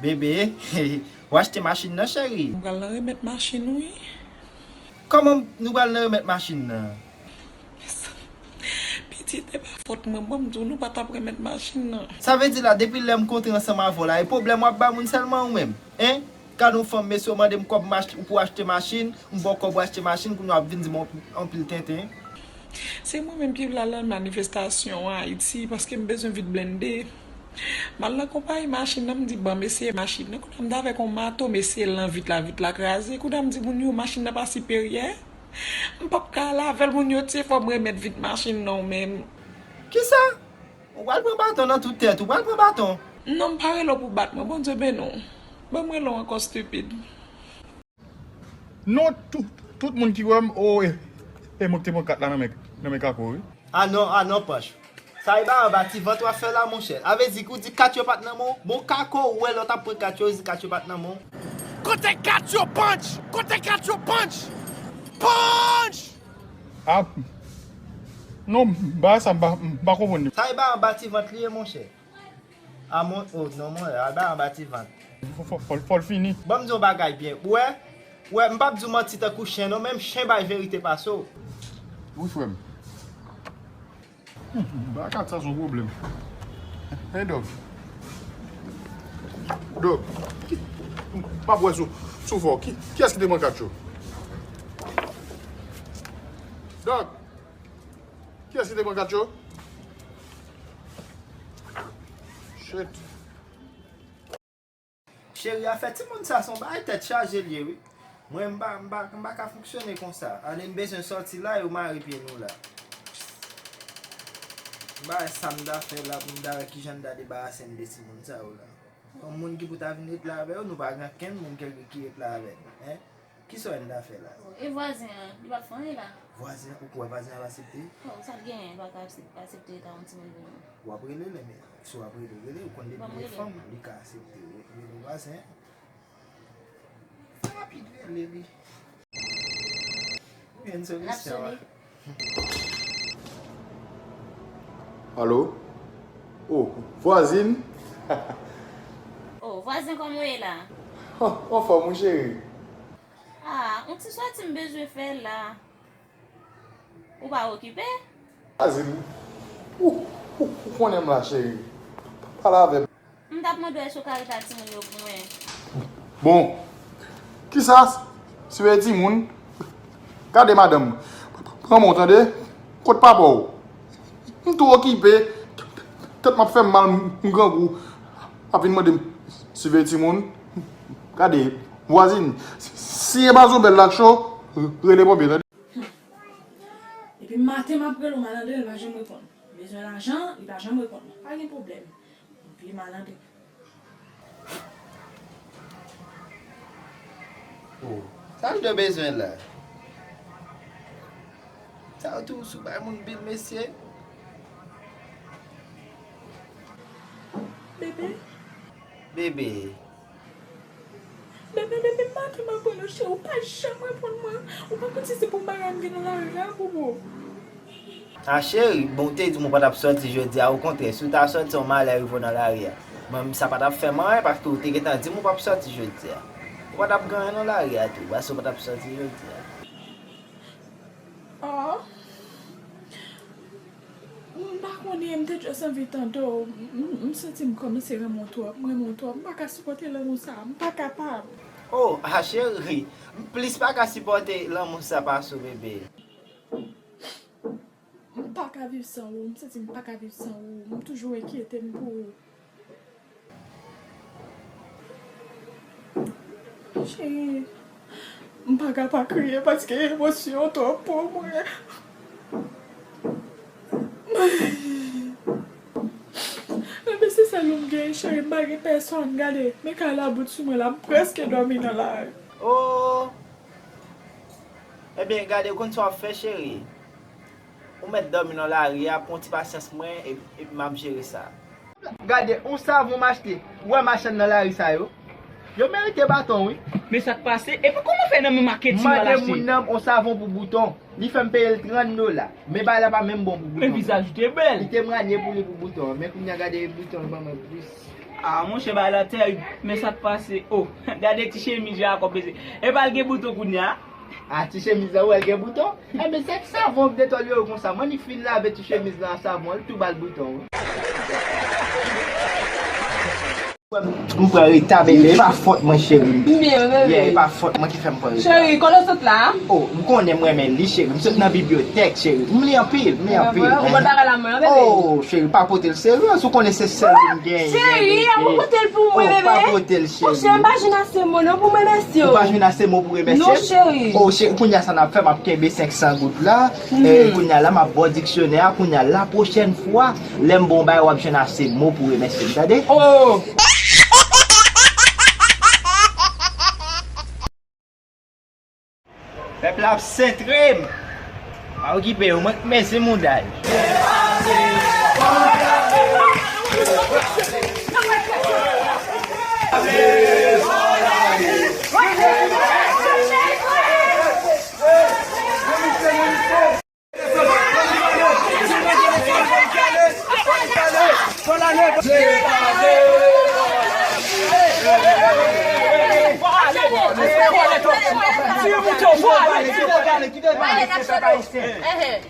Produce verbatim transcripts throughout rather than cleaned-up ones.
Bebe, w achte machin nan, cheri? M pral nan remèt machin, wi. Kòman nou pral nan remèt machin nan? Pitit, e pa fòt mwen, ban m di w, nou pa t ap remèt machin nan. Sa vle di la, depi lè m kontre ansanm avè w la, e pwoblèm w ap ba moun sèlman ou menm? Hein? Gade yon fanm, mesye, w mande m kòb mach-, pou achte machin, m ba w kòb pou achte machin, kounye a w ap vin di m anpil tenten. Se mwen menm ki pral nan manifestasyon an Ayiti, paske m bezwen vit blende. M al nan konpayi machin nan, m di, "Ban m eseye machin nan." Kounye a m t avèk yon mato, m eseye l nan vit la, vit la kraze. Kounye a m di moun yo, "Machin nan pa siperyè." M p ap ka al avè l, moun yo, se fò m remèt vit machin nan w menm. Kisa? Ou pral pran baton nan tout tèt, ou pral pran baton. Non, m pa rele w pou bat mwen, Bondye beni w. Ban m rele w ankò, stupid. Non, tout, tout moun ki wè m, o, e, e mwen ki te pran kat la nan men, nan men Kako, wi. Ah non, ah non, Panch. Sa e ba anba ti vant w ap fè la, monchè. A vle di k ou di kat yo pa t nan men w? Bon, Kako, ou wè lè w t ap pran kat yo, ou di kat yo pa t nan men w? Kote kat yo, Panch? Kote kat yo, Panch? Panch! Ah, non, bagay sa, m pa, m pa konprann li. Sa e ba anba ti vant li ye, monchè. A mon, oh, non, mon, a ba anba ti vant. Fò, fò, fò, fò l fini. Ban m di yon bagay byen. Ou wè, ou wè, m p ap di w manti tankou chen, non, menm chen bay verite pase w. Wi, frè m. Hmm, bagay kat sa se yon pwoblèm. Hey, Dòk. Dòk, ki, m ap wè sou, sou fò. Ki, kiyès ki te pran kat yo? Dòk, kiyès ki te pran kat yo? Shit. Cheri, afè timoun sa se yon bagay tèt chaje l ye, wi. Mwen, m pa, m pa, m pa ka fonksyone konsa. Ane m bezwen sòti la, yo mare pye nou la. M pa wè sa m ta fè la pou m ta wè kijan m ta debarase m de timoun sa yo la. Yon moun ki pou ta vin ret la avè yo, nou pa gen kenn moun ki, ki ret la avè nou, en. Kisa w ta fè la? Oh, e vwazen an, li p ap fè anyen la? Vwazen an, ou kwè vwazen an ap aksepte? Oh, sa l genyen, li pa ka aksep-, aksepte ret ak yon timoun pou nou. W ap rele l, men si w ap rele, rele, ou konn depi l fanm, li ka aksepte, rele vwazen an. Fè rapid, rele li. Ou gen solisyon an. Alo? Oh, vwazin? Oh, vwazen, kòman w ye la? Oh, anfòm, wi, cheri. Ah, yon ti sòti m bezwen fè la. Ou pa okipe? Vwazin, ou, ou, ou konnen m la, cheri. Pale avè m. M t ap mande w èske w ka ret ak timoun yo pou mwen. Bon, kisa? Siveye timoun? Gade madanm, pran men w tande, kot papa w? M tou okipe, tèt m ap fè m mal, m grangou, ap vin mande m siveye timoun. Gade, vwazin, si e mazonbèl la cho, rele ponpye tande. Depi maten m ap rele w, malandren, li pa janm reponn. Bezwen lajan, li pa janm reponn. Pa gen pwoblèm. Vye malandren. Oh, sa m te bezwen la? Sa yo tou sou bay moun bil, mesye. Bebe. Bebe. Bebe, depi maten m ap rele w, cheri, ou pa janm reponn mwen. Ou pa konn si se pou bagay m gen nan lari a, bobo. Ah, cheri, bon, ou te di m ou pa t ap sòti jodi a, okontrè, si w ta sòti, yon malè rive w nan lari a. Mwen, sa pa t ap fè m anyen, paske ou te gentan di m ou p ap sòti jodi a. Ou pa t ap gen anyen nan lari a tou, paske ou pa t ap sòti jodi a. Oh. M pa konnen, m te just anvi tande w. M, m, m santi m kòmanse renmen w twòp, m renmen w twòp. M pa ka sipòte lanmou sa, m pa kapab. Oh, ah, cheri, m plis pa ka sipòte lanmou sa pase w, bebe. M pa ka viv san ou, m santi m pa ka viv san ou. M toujou enkyete m pou ou. Cheri, m pa ka pa kriye paske emosyon twòp pou mwen. Bebe, se sèl ou m gen, cheri, m pa gen pèsòn. Gade, men kay la bout sou mwen la, m prèske dòmi nan lari. Oh! Ebyen, gade, ou konn sa w ap fè, cheri? Ou mèt dòmi nan lari a, pran ti pasyans mwen, e-, epi m ap jere sa. Gade, on savon m achte. Ou wè machann nan lari sa yo? Yo merite baton, wi. Men sa k pase? Epi kòman fè nan men maketin w al achte? Mande moun nan on savon pou bouton. Li fè m peye l trant dola. Men bagay la pa menm bon pou bouton. Men vizaj ou te bèl. Li te m ranye pou li pou bouton. Men kounye a gade bouton l ban mwen plis. Ah, monchè, bagay la tèrib. Men sa k pase? Oh, gade ti chemiz Jacob, mesye. Epa l gen bouton kounye a. Ah, ti chemiz la, ou wè l gen bouton? Enben, se k savon k detòlye yo konsa. Mwen, li fin lave ti chemiz la ak savon, li tou ba l bouton, wi. M pran reta, bebe. E pa fòt mwen, cheri. Bebe. Yeah, e pa fòt mwen ki fè m pran reta. Cheri, kote w sot la? Oh, m konnen m renmen li, cheri. M sot nan bibliyotèk, cheri. M li anpil, m li anpil. Ou bon bagay la, mwen, bebe. Oh, cheri, pa pote l serye, ou konnen se sèl li m genyen, cheri, bebe. An pote l pou mwen, bebe. Oh, pa pote l, cheri. Monchè, m pa jwenn ase mo non pou m remèsye w. Ou pa jwenn ase mo pou remèsye m? Non, cheri. Oh, cheri, kounye a sa n ap fè, m ap kenbe senk san goud la. Eh, kounye a la, m ap ba w diksyonè a, kounye a, la pwochèn fwa, lè m ba w bagay, w ap jwenn ase mo pou remèsye m, tande? Oh! Pèp la ap sentre m. Pa okipe yo, mwen k mèsi moudaj.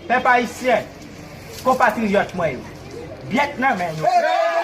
Pèp ayisyen, konpatriyòt mwen yo, byèt nan men nou.